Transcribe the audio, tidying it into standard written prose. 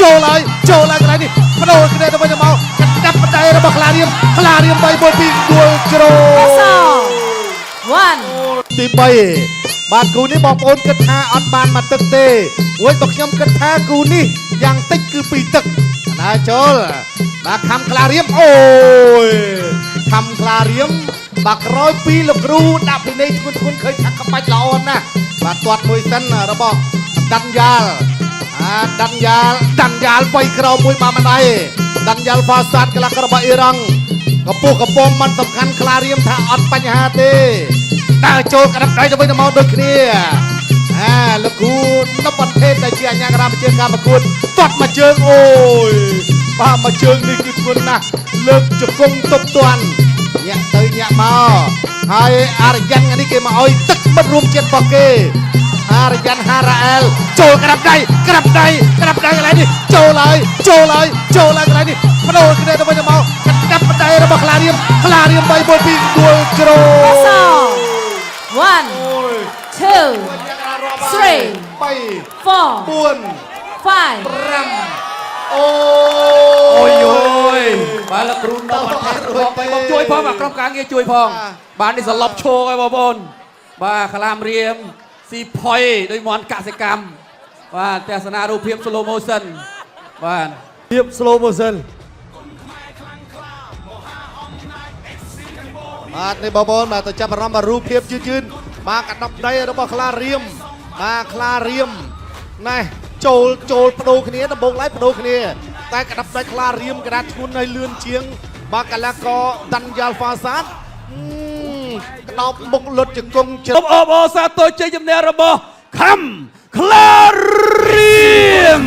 ចូលហើយចូលហើយកន្លែងនេះបដូរគ្នាទៅវិញទៅមកកណ្ដាប់ដៃរបស់ខ្លារៀមខ្លារៀម3 1 2ដួលជ្រោ ស one ទី3បាទគូនេះបងប្អូនគិតថាអត់បានមកទឹកទេរួចបើខ្ញុំគិតថាគូនេះយ៉ាងតិចគឺ2ទឹកណាចូលបាទខំខ្លារៀមអូយខំខ្លារៀមបាទក្រោយពីលោកគ្រូដាក់ពិន័យធ្ងន់ធ្ងរឃើញថាក្បាច់ល្អណាស់បាទទាត់មួយសិនរបស់ដាន់យ៉ាល់អាដាន់យ៉ាល់ដាន់យ៉ាល់វៃក្រោមមួយបាទមិនដែរដាន់យ៉ាល់ហ្វាសាតកីឡាកររបស់អ៊ីរ៉ង់កពុះកពងមិនសំខាន់ខ្លារៀមថាអត់បញ្ហាទេ ដើរចូលក្តាប់ដៃទៅវិញទៅមកដូចគ្នាអាលោកគ្រូនប់ប្រភេទដែលជាអញ្ញាក្រាមជាការប្រកួតទាត់មួយជើងអូយបាទមួយជើងនេះគឺធ្ងន់ណាស់លើកជង្គង់ទប់ទាន់ញាក់ទៅញាក់មកហើយអារយ៉ាន់នេះគេមកឲ្យទឹកមិត្តរួមជាតិរបស់គេអារយ៉ាន់ហារ៉ាអែលចូលក្តាប់ដៃក្តាប់ដៃក្តាប់ដៃកន្លែងនេះចូលហើយចូលហើយចូលហើយកន្លែងនេះបដូរគ្នាទៅវិញទៅមកក្តាប់ដៃរបស់ខ្លារៀមខ្លារៀម3 1 2ដួលជ្រោ ស one two three 3 four 4 five 5អូ អូយអូយបាទលោកគ្រូនៅប្រទេសបងបងជួយផងបាទក្រុមការងារជួយផងបាទនេះសឡប់ឈោហើយបងប្អូនបាទក្លាមរៀមស៊ីផុយដោយមន្តកសិកម្មបាទទស្សនារូបភាព slow motion បាទ ភាព slow motion បាទនេះបងប្អូនបាទទៅចាប់អារម្មណ៍បាទរូបភាពយឺតយឺតបាទកណ្ដប់ដៃរបស់ខ្លារៀមបាទខ្លារៀមណែចូលចូលបដូរគ្នាដំបងឡើយបដូរគ្នាតែកណ្ដាប់ដៃខ្លារៀមកណ្ដាប់ធ្ងន់ហើយលឿនជាង បាទកីឡាករដាន់យ៉ាល់ហ្វាសាតក្តោបមុខលុតជង្គង់ជ្រៅ អបអរសាទរជ័យជំនះរបស់ខំក្លារៀម